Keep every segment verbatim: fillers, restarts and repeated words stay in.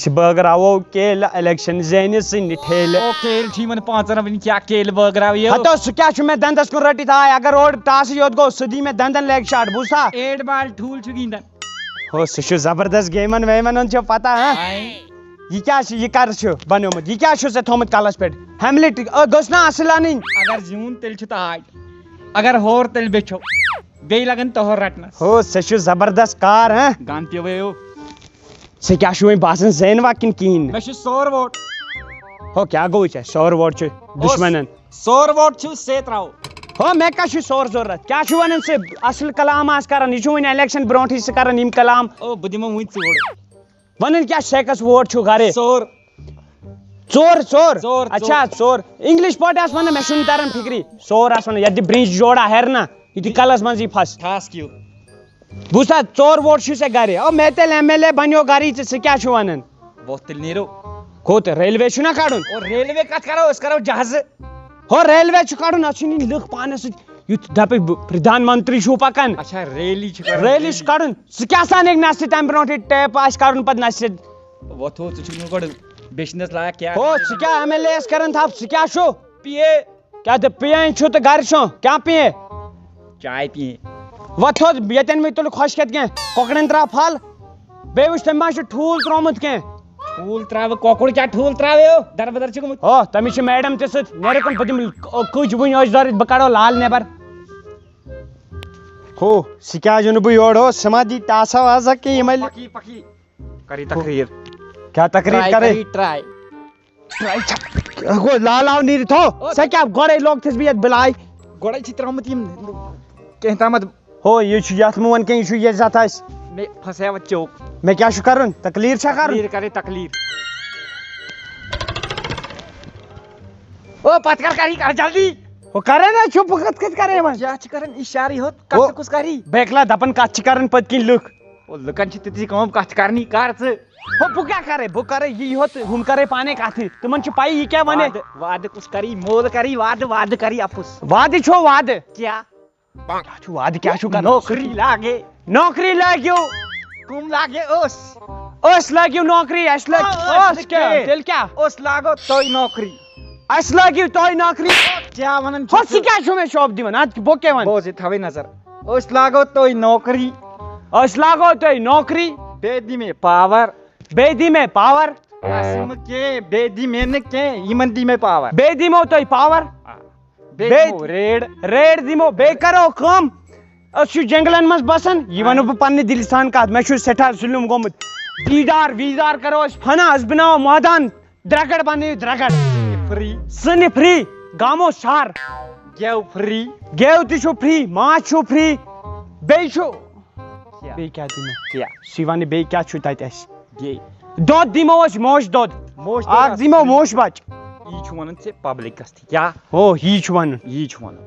تہِ بٲگراوو کیلہِ، الیکشن زینہِ سٕنٛدِ ٹھیلہِ۔ او کیلۍ چھِ یِمن پانٛژن رۄپین، کیٛاہ کیلۍ بٲگراو یو؟ ہتو، سُہ کیٛاہ چھُ مےٚ دندس کُن رٔٹِتھ آے؟ اگر اورٕ ٹاسٕے یوت گوٚو، سُہ دی مےٚ دندن لیگ شاٹ، بوٗزتھا؟ ایٹ بال ٹھوٗل چھُ گِنٛدان۔ ہو، سُہ چھُ زبردست گیمن ویمن ہُنٛد چھُ پتہ، ہاں؟ آے۔ یہِ کیٛاہ چھُ، یہِ کر چھُ بنیومُت؟ یہِ کیٛاہ چھُ ژےٚ تھوٚمُت کلس پٮ۪ٹھ؟ ہیملٹ، آ، گوٚژھ نا اصٕل انٕنۍ؟ اگر زیوٗن تیٚلہِ چھُ تاج، اگر ہور تیٚلہِ بیٚچھو، بیٚیہِ لگن تۄہر رٹنس۔ ہو، ژےٚ چھُ زبردست کار، ہاں؟ گن پیویو۔ ژےٚ کیٛاہ چھُ وۄنۍ باسان، زینوا کِنہٕ کِہیٖنۍ نہٕ؟ مےٚ چھُ سور ووٹ۔ ہو، کیٛاہ گوٚو ژےٚ؟ سور ووٹ چھُ دُشمنن۔ سور ووٹ چھُ سے ترٛاوو۔ ہو، مےٚ کیٛاہ چھُ سور ضروٗرت؟ کیٛاہ چھُ وَنان ژٕ؟ اَصٕل کلام آس کران، یہِ چھُ وۄنۍ الیکشن برونٹھٕے سُہ کران یِم کلام۔ او، بہٕ دِمو وۄنۍ ژوٗر۔ وَنان کیٛاہ، سیکس ووٹ چھُ گرے؟ سور۔ ژور، ژور۔ ژور، اچھا، ژور۔ ژور۔ انگلش پٲٹھۍ آس وَنان، مےٚ چھُنہٕ تران فِکری۔ سور آس وَنان، یَتھ دِ برنج جوڑا ہیرنا، یہِ دِ کلس منٛزٕے پھس۔ ٹھاس کیو۔ بوٗزتھا، ژور ووٹ چھُے ژےٚ گرِ۔ او، مےٚ تیٚلہِ ایم ایل اے بنیو گرٕے، ژٕ، ژٕ کیٛاہ چھُ وَنان؟ وۄتھ تیٚلہِ نیٖرِو۔ کوٚت؟ ریلوے چھُنا کَڑُن؟ او، ریلوے کَتھ کَرو؟ أسۍ کَرو جہازٕ۔ ہو، ریلوے چھُ کَڑُن، اَتھ چھُنہٕ یِنۍ لُکھ پانَس سۭتۍ۔ یُتھ دَپَکھ بہٕ پرٛدھان منتری چھُو پَکان۔ اچھا، ریلی چھِ کَرٕنۍ۔ ریلی چھُ کَڑُن۔ ژٕ کیٛاہ سا اَنَکھ نَسہِ تَمہِ برونٛٹھٕے ٹیپ آسہِ کَڑُن پَتہٕ نَسہِ؟ وۄتھ ہو، ژٕ چھُکھ نہٕ گۄڈٕ بیٚچھنَس لایق کینٛہہ۔ ہو، ژٕ کیٛاہ ایم ایل اے یَس کَران تھَپھ؟ ژٕ کیٛاہ چھُ؟ P A. کیٛاہ تہٕ پِیَن چھُ تہٕ گَرِ چھُ؟ کیٛاہ پِیَن؟ چاے پِیَن۔ وۄتھ تھوٚد، ییٚتٮ۪ن مےٚ تُلہِ خۄش کھٮ۪تھ کینٛہہ، کۄکرَن ترٛاو پھَل، بیٚیہِ وٕچھ تٔمۍ ما چھُ ٹھوٗل ترٛوومُت کینٛہہ۔ ٹھوٗل ترٛاوٕ، کۄکُر کیٛاہ ٹھوٗل ترٛاوٕ؟ دَربٕدَر چھُ گوٚمُت۔ ہو، تٔمِس چھِ میڈم تہِ سۭتۍ، نیرٕ کُن بہٕ دِمہٕ کٔج وٕنۍ أسۍ دٲرِتھ، بہٕ کَڑو لال نٮ۪بَر۔ ہو، سُہ کیٛازِ نہٕ بہٕ یورٕ اوس، سُہ ما دی ٹاسا واسا کینٛہہ یِمَے؟ پَکی، پَکی۔ کَرِ تقریٖر۔ کیٛاہ تقریٖر ٹراے کَرے؟ کَرِ ٹراے۔ گوٚو لالاو نیٖرِتھ ہو۔ او، ژےٚ کیٛاہ گۄڈَے لوگتھَس بہٕ یَتھ بِلاے؟ گۄڈَے چھِ ترٛٲومٕتۍ یِم کینٛہہ تامَتھ۔ ہو، یہِ چھُ یَتھ مون کینٛہہ، یہِ چھُ یہِ زَتھ اَسہِ۔ مےٚ پھسیوَتھ چوک۔ مےٚ کیٛاہ چھُ کَرُن؟ تقلیٖر چھا کَرُن؟ تقلیٖر کَرے تقلیٖر۔ او، پَتہٕ کَر کَرِ، کَر جلدی۔ ہو، کَرے نا چُپ، بہٕ کَتھ کَتہِ کَرے وۄنۍ؟ کیٛاہ چھِ کَران اِشارٕ یوت؟ او، کَتھ کُس کَرِ؟ بیکلا دَپان کَتھ چھِ کَران پٔتۍ کِنۍ لُکھ۔ او، لُکَن چھِ تِژٕے کٲم، کَتھ چھِ کَرنی، کَر ژٕ۔ ہو، بہٕ کیٛاہ کَرے؟ بہٕ کَرے یی یوت، ہُم کَرے پانَے کَتھٕے۔ تِمَن چھِ پَیی یہِ کیٛاہ وَنہِ۔ وعدٕ، وعدٕ کُس کَرِ؟ مول کَرِ وعدٕ، وعدٕ کَرِ اَپُز۔ وعدٕ چھو وعدٕ۔ کیٛاہ؟ کیٛاہ چھُ وعدٕ؟ کیٛاہ چھُ کَرُن؟ نوکری لاگے۔ نوکری لٲگِو۔ کٕم لاگے؟ أسۍ۔ أسۍ لٲگِو نوکری، اَسہِ لٲگۍ۔ آ، أسۍ أسۍ کیٛاہ؟ کیٛاہ؟ تیٚلہِ کیٛاہ؟ أسۍ لاگو تۄہہِ نوکری۔ اَسہِ لٲگِو تۄہہِ نوکری۔ کیٛاہ وَنان چھُکھ ہو، ژٕ ژٕ؟ کیٛاہ چھُو مےٚ شوب دِوان؟ اَدٕ بہٕ کیٛاہ وَنہٕ؟ بوز یہِ، تھاوٕے نظر۔ أسۍ لاگو تۄہہِ نوکری۔ أسۍ لاگو تۄہہِ نوکری۔ بیٚیہِ دِ مےٚ پاور۔ بیٚیہِ دِ مےٚ پاور۔ اَسہِ مہٕ کینٛہہ، بیٚیہِ دِ مےٚ نہٕ کینٛہہ، یِمن دِ مےٚ پاور۔ بیٚیہِ دِمو تۄہہِ پاور۔ آ۔ بیٚیہِ بیٚیہِ دِمو ریڈ۔ ریڈ دِمو، بیٚیہِ کرو کٲم۔ أسۍ چھِ جنگلن منٛز بسان، یہِ وَنہٕ بہٕ پننہِ دِلہِ سان کتھ، مےٚ چھُ سٮ۪ٹھاہ ظُلُم گوٚمُت۔ دیٖدار ویٖدار کرو أسۍ فنا، أسۍ بناوو مٲدان۔ درٛگڑ بنٲیِو، درٛگڑ۔ فری۔ سٕنہِ فری، گامو شہر۔ گٮ۪و فری۔ گٮ۪و تہِ چھُ فری، ماچھ چھُ فری۔ بیٚیہِ چھُ، کیٛاہ؟ بیٚیہِ کیٛاہ دِمو؟ کیٛاہ؟ سُہ وَنہِ بیٚیہِ کیٛاہ چھُ تَتہِ اَسہِ؟ یے۔ دۄد دِمو أسۍ، موش دۄد۔ موش دۄد اَکھ اَصلی۔ دِمو موش بچ۔ یی چھُ وَنان ژےٚ پبلِکس تہِ۔ کیٛاہ؟ ہو، یی چھُ وَنُن۔ یی چھُ وَنُن۔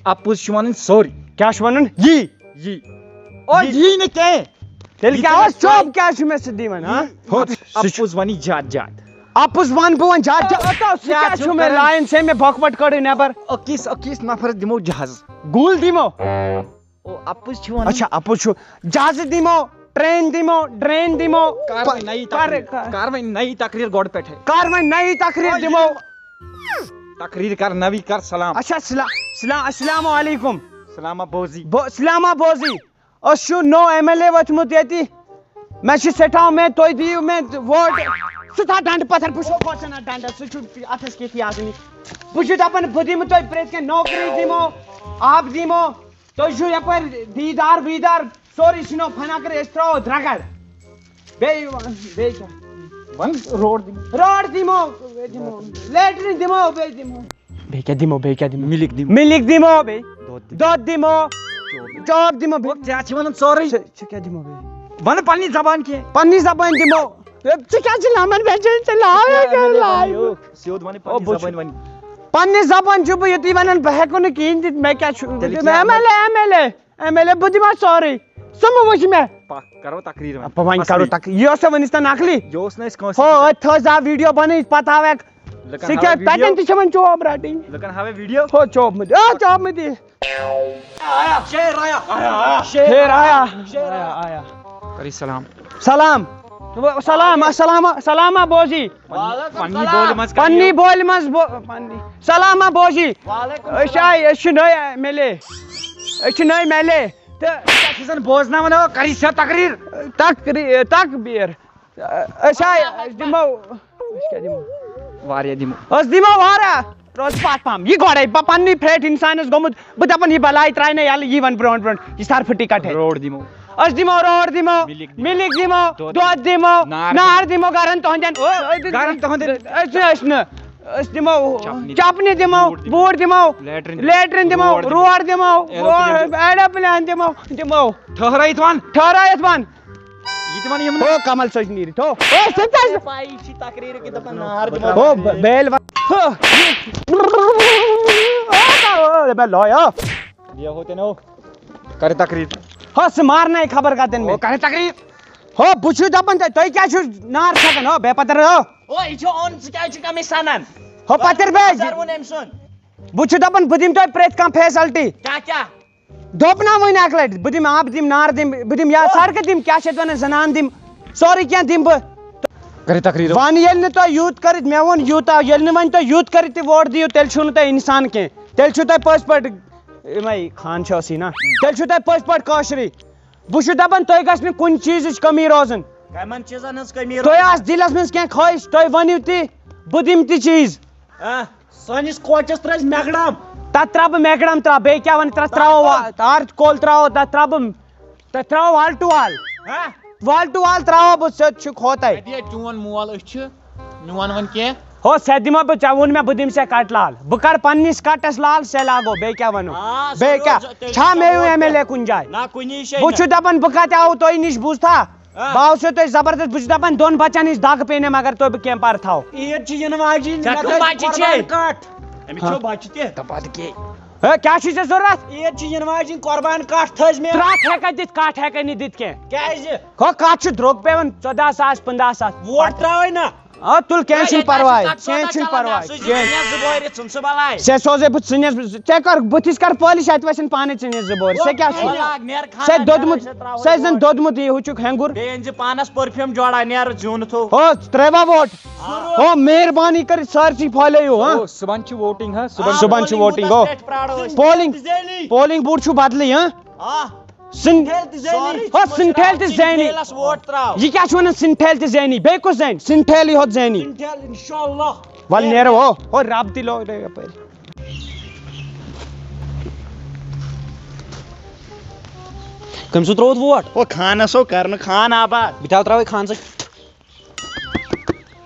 اَپُز چھُ وَنُن سورُے۔ کیٛاہ چھُ وَنُن؟ یی۔ یی۔ او، یی۔ یی نہٕ کینٛہہ۔ تیٚلہِ یہِ کیٛاہ چھُنہٕ اوس چوب کینٛہہ۔ کیٛاہ چھُ مےٚ سۭتۍ دِوان، ہا؟ یہِ ہو، سُہ چھُ اَپُز وَنہِ زیادٕ زیادٕ۔ اَپُز وَنہٕ بہٕ وۄنۍ زیادٕ زیادٕ۔ اَتھ کیٛاہ کیٛاہ چھُ چھُ مےٚ کران؟ لایِن چھے مےٚ بۄکہٕ وَٹہٕ کٔڑٕے نٮ۪بر۔ أکِس، أکِس نفرس دِمو جہازٕ۔ گُل دِمو۔ او، اَپُز چھُ وَنان۔ اچھا، اَپُز چھُ۔ جہازٕ دِمو، ٹرین دِمو، ڈرین دِمو۔ کر وۄنۍ نَیی پر-، تقریٖر۔ پر-، کر وۄنۍ نَیی تقریٖر گۄڈٕ پٮ۪ٹھَے۔ کر وۄنۍ نَیی تقریٖر او، یہِ دِمو۔ تقریٖر کر نٔوی، کر سلام۔ اچھا، سلا-، سلا-، السلام علیکم۔ سلامہ بوزی۔ بو-، سلامہ بوزی۔ أسۍ چھُ نوٚو ایم ایل اے ووٚتھمُت ییٚتہِ۔ مےٚ چھِ سٮ۪ٹھاہ اُمید تُہۍ دِیِو مےٚ ووٹ۔ سُہ تھاو ڈنڈٕ پتھر، بہٕ چھُسو کھوژان اَتھ ڈنڈس، سُہ چھُ اَتھس کیتھی آسان۔ بہٕ چھُس دَپان بہٕ دِمہٕ تۄہہِ پرٛٮ۪تھ کینٛہہ، نوکری دِمو، آب دِمو۔ تُہۍ چھِو یَپٲرۍ دیٖدار ویٖدار، سورُے ژھٕنو فنا کٔرِتھ، أسۍ ترٛاوو درٛگڑ۔ بیٚیہِ وَن، بیٚیہِ کیٛاہ؟ وَن روڈ دِمو۔ روڈ دِمو، بیٚیہِ دِمو۔ لیٹرِن دِمو، بیٚیہِ دِمو۔ بیٚیہِ کیٛاہ دِمو، بیٚیہِ کیٛاہ دِمو؟ مِلِک دِمو۔ مِلِک دِمو بیٚیہِ۔ دۄد دِمو۔ دۄد دِمو۔ چوب دِمو۔ چوب دِمو بیٚیہِ۔ او، ژےٚ چھِ وَنان سورُے۔ ژٕ، ژٕ کیٛاہ دِمو بیٚیہِ؟ وَن پنٛنی زبان کینٛہہ۔ پنٛنی زبان دِمو۔ ہے، ژٕ کیٛاہ چھِ لَمان مےٚ چھِ ژےٚ لاے ژےٚ کیٛاہ لاے؟ سیوٚد وَن او، پنٛنی بہٕ زبان چھُس وَن۔ پنٛنہِ زبان چھُس بہٕ یُتُے وَنان، بہٕ ہٮ۪کہٕ نہٕ کِہیٖنۍ دِتھ، مےٚ کیٛاہ چھُ؟ تیٚلہِ کیٛاہ ایم ایل اے، وَنہٕ؟ M L A. M L A, بہٕ دِمہٕ ہا سورُے۔ سُہ مہٕ وٕچھ مےٚ۔ پکھ، کرو تقریر وۄنۍ۔ اَپا، وۄنۍ کرو اصلی۔ تق-، یہِ اوس ژےٚ وٕنِس تام نقلی۔ یہِ اوس نہٕ اَسہِ کٲنٛسہِ ہو، سۭتۍ۔ أتھۍ تھٲو زا ویڈیو بنٲیِتھ، پتہٕ ہاوکھ۔ لُکن ژٕ ہاوے کیٛاہ، ویڈیو۔ تَتٮ۪ن تہِ چھِ وۄنۍ چوب رَٹٕنۍ۔ لُکن ہاوے ویڈیو۔ ہو، چوب مہٕ دِ۔ آ، چوب مہٕ دِ۔ آیا، شیر آیا۔ آیا، آیا۔ شیر شیر آیا۔ آیا۔ شیر آیا۔ آیا، آیا۔ کری سلام۔ سلام۔ سلام، السلام، سلام بوزی۔ وعلیکم پننی السلام۔ بولہِ منٛز کٔرِو۔ پننی بولہِ منٛز بو-، پننی۔ سلام بوزی۔ وعلیکم أسۍ السلام۔ آے، أسۍ چھِ نٔے ایم ایل اے۔ أسۍ چھِ نٔے ایم ایل اے۔ تہٕ ژےٚ چھِ زَن بوزناوان، اَوا، کَرِ ژےٚ تقریر۔ تقریر، تقبیر۔ أسۍ آے، أسۍ دِمو، أسۍ کیٛاہ دِمو؟ واریاہ دِمو۔ أسۍ دِمو واریاہ۔ روز پتھ پہم۔ یہِ گۄڈَے، بہٕ پننی پھرٛٹھ اِنسانَس گوٚمُت، بہٕ دَپان، یہِ بَلاے ترٛایہِ نہ یَلہٕ، یہِ وَنہٕ برونٛٹھ برونٛٹھ، یہِ سَرپھٕٹی کَٹھے۔ روڈ دِمو۔ أسۍ دِمو، روڈ دِمو، مِلِک دِمو۔ مِلِک دِمو، دۄد دِمو۔ دۄد دِمو، نار نار دِمو۔ دِمو گَرَن تُہٕنٛدٮ۪ن۔ گَرَن تُہٕنٛدٮ۪ن۔ أسۍ نہٕ، أسۍ نہٕ۔ أسۍ دِمو چپنہِ دِمو۔ چپنہِ دِمو، بوٗٹھ دِمو، بوٗٹھ دِمو، لیٹرِن دِمو، لیٹرِن دِمو، روڈ دِمو۔ روڈ دِمو، ایروپلین دِمو، دِمو۔ ٹھٔہرٲیِتھ وَن۔ ٹھٔہرٲیِتھ وَن۔ یہِ تہِ وَن یِم۔ ہو، کمل ژٔج نیٖرِتھ، ہو۔ ہو، سُہ تہِ آسہِ۔ پَیی چھِ تقریٖرٕ کہِ دَپان نار دِمو۔ ہو، ب-، بیل وَن۔ ہو۔ مےٚ لایو۔ یہِ ہو تیٚلہِ ہو۔ کَرِ تقریٖر۔ ہو، سُہ مارنَے خبر کَتٮ۪ن مےٚ۔ ہو، کَرِ تقریٖر۔ ہو، بہٕ چھُس دَپان تۄہہِ، تُہۍ کیٛازِ چھِو نار چھَکان؟ ہو، بے پَتر ہو۔ او، یہِ چھُ اوٚن، ژٕ کیٛازِ چھُکھ أمِس سَنان؟ ہو، پَتر بے۔ سَر ووٚن أمۍ سُنٛد۔ بہٕ چھُس دَپان، بہٕ دِمہٕ تۄہہِ پرٛٮ۪تھ کانٛہہ فیسَلٹی۔ کیٛاہ، کیٛاہ؟ دوٚپ نا وۄنۍ اَکہِ لَٹہِ، بہٕ دِمہٕ آب دِمہٕ، نار دِمہٕ، بہٕ دِمہٕ یا او۔ سڑکہٕ دِمہٕ، کیٛاہ چھِ اَتھ وَنان، زَنان دِمہٕ، سورُے کینٛہہ دِمہٕ بہٕ۔ کَرِ تقریٖر۔ وَن ییٚلہِ نہٕ تۄہہِ یوٗت کٔرِتھ، مےٚ ووٚن یوٗتاہ، ییٚلہِ نہٕ وۄنۍ تۄہہِ یوٗت کٔرِتھ تہِ ووٹ دِیِو، تیٚلہِ چھُو نہٕ تُہۍ اِنسان کینٛہہ، تیٚلہِ چھُو تۄہہِ پٔزۍ پٲٹھۍ، یِمَے خان چھِ ٲسی نا، تیٚلہِ چھُو تۄہہِ پٔزۍ پٲٹھۍ کٲشرُے۔ بہٕ چھُس دَپان، تۄہہِ گژھِ نہٕ کُنہِ چیٖزٕچ کٔمی روزٕنۍ۔ کَمَن چیٖزَن ہٕنٛز کٔمی تۄہہِ روزٕنۍ؟ آسہِ دِلَس منٛز کینٛہہ خٲہِش، تُہۍ ؤنِو تہِ، بہٕ دِمہٕ تہِ چیٖز۔ آ۔ سٲنِس کوچَس ترٛٲوِس میکڈم۔ تَتھ ترٛاو بہٕ میکڈم ترٛاو، بیٚیہِ کیٛاہ وَنہٕ، تَتھ ترٛاوو وا-، تار کول ترٛاوو، تَتھ ترٛاو بہٕ، تَتھ ترٛاوو وال ٹُو وال۔ ہا؟ وال ٹُو وال ترٛاوو بہٕ، سیوٚد چھُ کھوتَے۔ اَدِ ہے چون مول أسۍ چھِ، میون وَن کینٛہہ۔ ہو، سیوٚد دِمو بہٕ، ژےٚ ووٚن مےٚ بہٕ دِمہٕ ژےٚ کَٹہٕ لال، بہٕ کَڑٕ پنٛنِس کَٹَس لال، ژےٚ لاگو، بیٚیہِ کیٛاہ وَنو؟ آ، سۄ بیٚیہِ روز کیٛاہ؟ ژےٚ چھا چھُ مےٚ یُن ووٹ ایم ایل اے کُنہِ جایہِ؟ نہ، کُنی جایہِ بہٕ نہٕ۔ چھُس دَپان بہٕ کَتہِ آوُس تۄہہِ نِش، بوٗزتھا؟ آ۔ بہٕ آوسو تۄہہِ زبردست، بہٕ چھُس دَپان دۄن بَچَن ہِش دَگ پیٚیہِ نہٕ، مگر توتہِ بہٕ کینٛہہ پَرٕ تھاوٕ۔ عیٖد چھِ یِنہٕ واجِنۍ، ژےٚ مےٚ کٕم تھٲے بَچہِ چھے؟ قۄربان کَٹھ۔ أمِس چھُ ہاں۔ بَچہِ تہِ۔ دَپان تہِ کیٛاہ؟ ہے، کیٛاہ چھُے ژےٚ ضوٚرَتھ؟ عیٖد چھِ یِنہٕ واجِنۍ، قۄربان کَٹھ تھٲیزِ مےٚ۔ ترٛٹھ ہٮ۪کَے دِتھ، کَٹھ ہٮ۪کَے نہٕ دِتھ کینٛہہ۔ کیٛازِ؟ ہو، کَٹھ چھُ درٛوگ پٮ۪وان، ژۄداہ ساس، پنٛداہ ساس۔ ووٹ ترٛاوَے نہ۔ آ، تُل، کینٛہہ چھُنہٕ پَرواے، کینٛہہ چھُنہٕ پَرواے، کینٛہہ۔ ژٕ سوزے بہٕ ژٕنِس، ژےٚ کَر بٕتھِس کَر پٲلِش، اَتہِ وَسن پانَے ژٕنِس زٕ بورِ۔ ژےٚ کیٛاہ چھُے؟ ژےٚ دوٚدمُت، ژےٚ زَن دوٚدمُت یہِ ہُہ چھُکھ ہٮ۪نٛگُر۔ بیٚیہِ أنۍ زِ پانَس پٔرفیوٗم جوڑا، نیر زیُن تھوٚو۔ ہو، ترٛٲیوا ووٹ؟ ہو، مہربٲنی کٔرِتھ سٲرسٕے پھٲلٲیِو، ہاں؟ او، صُبحن چھِ ووٹِنگ، ہاں، صُبحن۔ آ، صُبحن چھِ پولنگ ووٹِنگ، بوٗتھس او۔ پٮ۪ٹھ پرٛارو أسۍ۔ پولنگ، پولنگ بوٗتھ چھُو بدلٕے، ہاں؟ آ۔ سِن-، سِنٹھیل تہِ زینی۔ ہو، سِنٹھیل تہِ زینی۔ سِنٹھیلَس ووٹ ترٛاو۔ یہِ کیٛاہ چھُ وَنان، سِنٹھیل تہِ زینی؟ بیٚیہِ کُس زینہِ؟ سِنٹھیلٕے ہوت زینی۔ سِنٹھیل، اِنشاءاللہ۔ وَلہٕ نیرو، ہو، ہو، رَب تہِ لوگ یَپٲرۍ۔ کٔمۍ سُنٛد ترٛووُتھ ووٹ؟ او، خانَس ہو، کَرنہٕ خان آباد۔ بہٕ تہِ ہا ترٛاوَے خانسٕے۔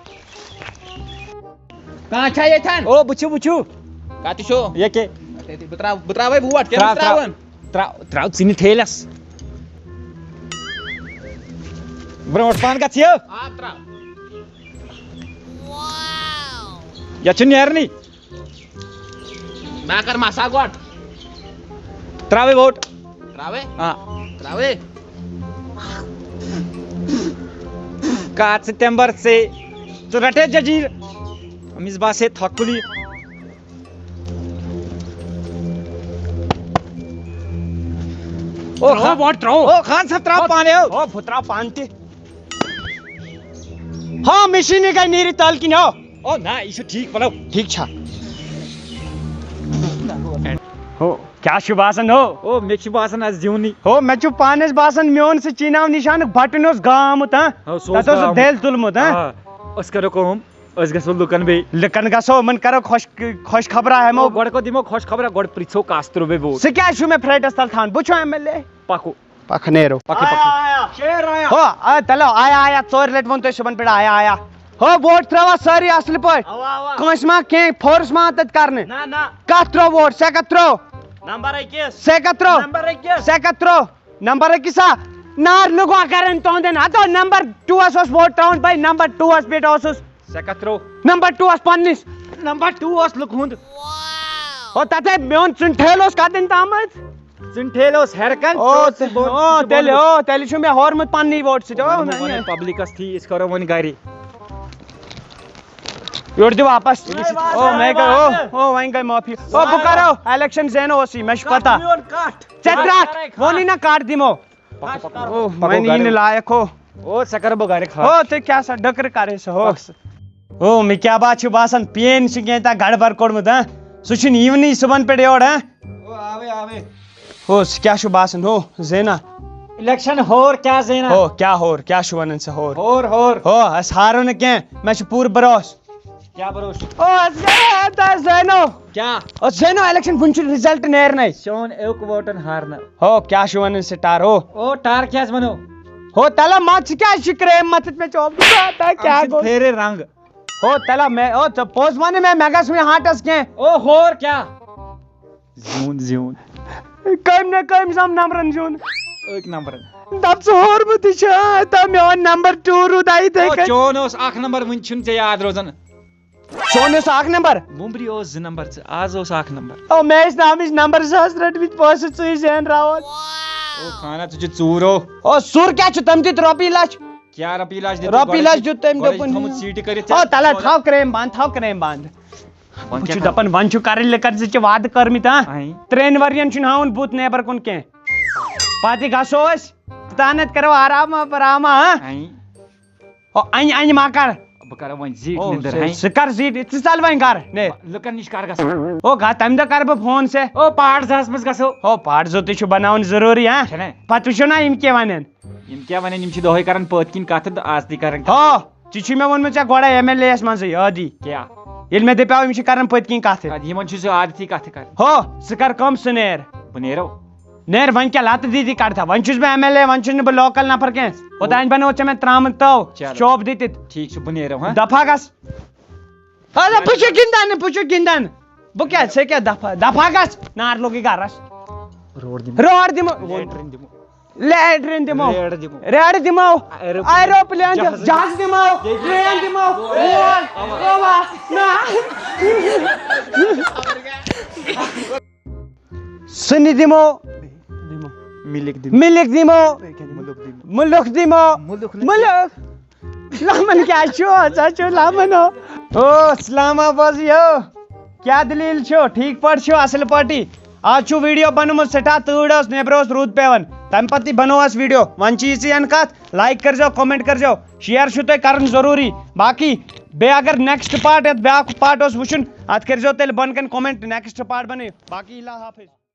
کانٛہہ چھا ییٚتھٮ۪ن؟ او، بہٕ چھُ، بہٕ چھُ۔ کَتہِ چھُ؟ ییٚکے۔ بہٕ ترٛاو-، بہٕ ترٛاوَے ووٹ، کٔمِس ترٛاو، ترٛاو۔ ترٛاوَن؟ ترٛاو، ترٛاو ژٕنہِ ٹھیلَس۔ برونٛٹھ پَہَن گژھ یہِ۔ آب ترٛاو۔ یَتھ چھُ نیرنٕے۔ بہٕ ہا کَرٕ مسا گۄڈٕ۔ ترٛاوَے ووٹ۔ ترٛاوَے؟ آ۔ ترٛاوَے؟ کَر ژٕ تَمہِ بَر ژے۔ ژٕ رَٹے جٔجیٖر۔ أمِس باسے تھۄکُلی۔ او ترٛاو خان، ووٹ ترٛاو۔ او خان صٲب، ترٛاو او، پانَے، او۔ او، بہٕ ترٛاو پانہٕ تہِ۔ ہاں، مےٚ چھُے نہٕ گَرِ نیٖرِتھ تَل کِنۍ، ہو۔ او نہ، یہِ چھُ ٹھیٖک پَلو۔ ٹھیٖک چھا؟ ہو، کیٛاہ چھُ باسان، ہو؟ او، مےٚ چھُ باسان، اَسہِ زیوٗنٕے۔ ہو، مےٚ چھُ پانَس باسان، میون سُہ چیٖناو نِشانُک بَٹُن اوس گام آمُت، ہاں؟ ہو، سُہ اوس تَتھ اوس سُہ گام۔ دٮ۪ل تُلمُت، ہاں؟ آ، أسۍ کَرو کٲم، أسۍ گژھو لُکَن بیٚیہِ۔ لُکَن گژھو، یِمَن کَرو خۄش، خۄش خبرا ہٮ۪مو۔ او، گۄڈٕ کَتھ دِمو خۄش خبرا، گۄڈٕ پِرٛژھو کَس ترٛوو بیٚیہِ ووٹ۔ سُہ کیٛازِ چھُ مےٚ پھرٛٹَس تَل تھاوان؟ بہٕ چھُس ایم ایل اے۔ پَکو۔ پَکھ نیرو۔ پَکھ، پَکھ۔ آیا، آیا، شیر آیا۔ ہو، آ، تَلو، آیا، آیا، ژورِ لَٹہِ ووٚن تۄہہِ صُبحن پٮ۪ٹھ، آیا، آیا۔ ہو، ووٹ ترٛٲوا سٲری اَصٕل پٲٹھۍ؟ اَوا، اَوا۔ کٲنٛسہِ ما کینٛہہ فورس ما تَتہِ کَرنہٕ؟ نہ، نہ۔ کَتھ ترٛٲو ووٹ؟ سیٚکَتھ ترٛٲو؟ نمبر أکِس۔ سیٚکَتھ ترٛٲو؟ نمبر أکِس۔ سیٚکَتھ ترٛٲو؟ نمبر أکِس ہا؟ نار لُگوا کَران تُہُنٛدٮ۪ن؟ ہَتو نمبر ٹوٗوَس اوس ووٹ ترٛاوُن، بھائی، نمبر ٹوٗوَس پٮ۪ٹھ اوسُس۔ سیٚکَتھ ترٛٲو؟ نمبر ٹوٗوَس پنٛنِس۔ نمبر ٹوٗ اوس لُکہٕ ہُنٛد۔ ہو، تَتہِ میون ژُنٹھیل اوس کَتٮ۪ن تامَتھ؟ ژُنٹھیل اوس ہیرٕ کَن، او، ژٕ اوس تہِ-، بوٚن، او، ژٕ تیٚلہِ، بوٚن۔ او، تیٚلہِ چھُ مےٚ ہورمُت پننی ووٹ سۭتۍ، او، وۄنۍ نہ، وَنو نہ۔ پبلکس تھی، أسۍ کرو وۄنۍ گرِ۔ یورٕ دِو واپس۔ او، مےٚ گٔے، او، او، وۄنۍ گٔے معٲفی۔ او، بہٕ کرو، الیکشن زینو اوسُے، مےٚ چھُ پتہ۔ کَٹھ میون کَٹھ۔ ژےٚ ترٛٹھ، ووٚنُے نہ کَٹھ دِمو۔ پَکو، پَکو۔ او، پَکو وۄنۍ یی گرٕ۔ نہٕ لایق ہو۔ او، ژےٚ کَرٕ بہٕ گَرِ خاص۔ او، تُہۍ کیٛاہ سا ڈٔکرٕ کَرٕے سا، ہو۔ پَک سا۔ او، مےٚ کیٛاہ بات چھِ باسان، پین چھُ کینٛہہ تام گڑبڑ کوٚڑمُت، ہاں؟ سُہ چھُنہٕ یِونٕے صُبحن پٮ۪ٹھ یور، ہاں؟ او، آوے، آوے۔ ہو، سُہ کیٛاہ چھُ باسان، ہو، زینا؟ الیکشن ہور کیٛاہ زینا؟ ہو، کیٛاہ ہور؟ کیٛاہ چھُ وَنان ژٕ ہور؟ ہور، ہور۔ ہو، أسۍ ہارو نہٕ کینٛہہ، مےٚ چھُ پوٗرٕ بروسہٕ۔ کیٛاہ بروسہٕ؟ او، أسۍ گٔے، تۄہہِ زینو۔ کیٛاہ؟ او، زینو الیکشن، وُنہِ چھُ رِزلٹ نیرنَے۔ سون ایوک ووٹن ہارنہٕ۔ ہو، کیٛاہ چھُ وَنان سٹار، ہو؟ او، ٹار کیٛاہ حظ وَنو؟ ہو، تَلہ ما ژٕ کیٛازِ چھُکھ کرٛیم مَتھِتھ مےٚ چوب؟ تۄہہِ کیٛاہ اَمہِ سۭتۍ گوٚو؟ پھیرے رنٛگ۔ ہو، تَلہ مےٚ، او، ژٕ پوٚز وَنہٕ مےٚ، مےٚ گژھ وۄنۍ ہاٹَس کینٛہہ۔ او، ہور کیٛاہ؟ زیوٗن، زیوٗن۔ کٔمۍ نہ کٔمۍ سام نمبرن زیوٗن۔ أکۍ نمبرن۔ دَپ ژٕ ہورمُت تہِ چھُ، تہٕ میون نمبر ٹوٗ روٗد آیہِ یِتھَے او، کٔنۍ۔ چون اوس اکھ نمبر، وٕنہِ چھُنہٕ ژےٚ یاد روزان۔ چون اوس اکھ نمبر؟ وُمبرِ اوس زٕ نمبر ژٕ، آز اوس اکھ نمبر۔ او، مےٚ ٲسۍ نہٕ آمٕتۍ نمبر زٕ ساس رٔٹمٕتۍ پونٛسہٕ ژٕے زینراوان۔ او، خانہ، ژٕ چھُ ژوٗر، او۔ او، سُر کیٛاہ چھُ؟ تٔمۍ دِتۍ رۄپیہِ لچھ۔ کیٛاہ رۄپیہِ لچھ دِتُکھ؟ رۄپیہِ گۄڈَے لچھ دیُت تٔمۍ، گۄڈَے دوٚپُن۔ تھوٚمُت سیٖٹہِ کٔرِتھ او، ژےٚ تَلہ، سورُے۔ تھاو کرٛیم بنٛد، تھاو کرٛیم بنٛد۔ وۄنۍ بہٕ چھُس کیٛاہ دَپان، وۄنۍ چھُ کَرٕنۍ لٔکَر زِ ژےٚ وعدٕ کٔرمٕتۍ، ہاں؟ اَہَے۔ ترٛٮ۪ن ؤرِیَن چھُنہٕ ہاوُن بُتھ نیبَر کُن کینٛہہ۔ پَتہٕ گژھو أسۍ، تانٮ۪تھ کَرو آرام آرام، ہاں؟ اَہَے۔ او، اَنہِ، اَنہِ ما کَر؟ بہٕ کَرٕ وۄنۍ زیٖٹھ او، نِندٕر، ژٕ، ہاں؟ ژٕ کَر زیٖٹھ، ژٕ ژَل وۄنۍ گَرٕ، نے۔ لُکَن نِش کَر گژھو؟ او، گا-، تَمہِ دۄہ کَرٕ بہٕ فون ژےٚ۔ او، پارٹ زَس منٛز گژھو۔ او، پارٹ زٕ تہِ چھُ بَناوُن ضروٗری، ہاں؟ چھَنہ؟ پَتہٕ وٕچھو نا یِم کیٛاہ وَنَن۔ یِم کیٛاہ وَنَن، یِم چھِ دۄہَے کَران پٔتۍ کِنۍ کَتھٕ تہٕ آز تہِ کَران۔ ہو، ژےٚ چھُے مےٚ ووٚنمُت ژےٚ گۄڈَے ایم ایل اے یَس منٛزٕے، عٲدی۔ کیٛاہ؟ ییٚلہِ مےٚ دَپیو، یِم چھِ کَران پٔتۍ کِنۍ کَتھٕ۔ اَدٕ یِمَن چھُ سُہ عادتھٕے کَتھٕ کَرٕنۍ۔ ہو، ژٕ کَر کٲم، ژٕ نیر۔ بہٕ نیرو۔ نیر، وۄنۍ کیٛاہ لَتہٕ دِتھ کَڑتھا؟ وۄنۍ چھُس بہٕ ایم ایل اے، وۄنۍ چھُس نہٕ بہٕ لوکَل نفر کینٛہہ۔ اوٚتانۍ بَنووُتھ ژےٚ مےٚ ترٛامہٕ تٲو، چلو۔ چوب دِتِتھ۔ ٹھیٖک چھُ، بہٕ نیرو، ہاں؟ دَفا گژھ۔ اَدٕ بہٕ چھُس گِنٛدان، بہٕ چھُس گِنٛدان۔ بہٕ کیٛاہ، ژےٚ کیٛاہ دَفا؟ دَفا گژھ، نار لوٚگُے گَرَس۔ روڈ دِمو۔ روڈ دِمو۔ لیٹرِن دِمو۔ لیٹرِن دِمو۔ ریڈ دِمو۔ ریڈ دِمو۔ ایروپلین۔ ایروپلین دِمو۔ جہاز۔ جہاز دِمو۔ ییٚتہِ۔ ٹرین دِمو۔ اَوا۔ اَوا۔ اَوا۔ نہ۔ سٕنہِ دِمو۔ دِمو۔ مِلِک دِمو۔ مِلِک دِمو۔ مُلُک دِمو۔ مُلُک دِمو۔ مُلُک نہٕ۔ مُلُک۔ لَمَن کیٛاہ چھُ؟ ژٕ چھُ لَمَن ہو۔ او، السلام علیکم۔ کیٛاہ دٔلیٖل چھُ؟ ٹھیٖک پٲٹھۍ چھُ؟ اَصٕل پٲٹھی؟ آز چھُ ویٖڈیو بنومُت سٮ۪ٹھاہ تۭر ٲس، نیٚبرٕ اوس روٗد پٮ۪وان، تَمہِ پَتہٕ تہِ بنوو اَسہِ ویٖڈیو۔ وۄنۍ چھِ یِژٕے ہن کَتھ، لایک کٔرۍزیو، کمنٹ کٔرۍزیو، شیئر چھُو تۄہہِ کَرُن ضروٗری۔ باقٕے بیٚیہِ اگر نیکسٹ پارٹ یَتھ بیٛاکھ پارٹ اوس وٕچھُن، اَتھ کٔرۍزیو تیٚلہِ بۄن کَنہِ کمنٹ، نیکسٹ پارٹ بَنٲیِو۔ باقٕے اللہ حافظ۔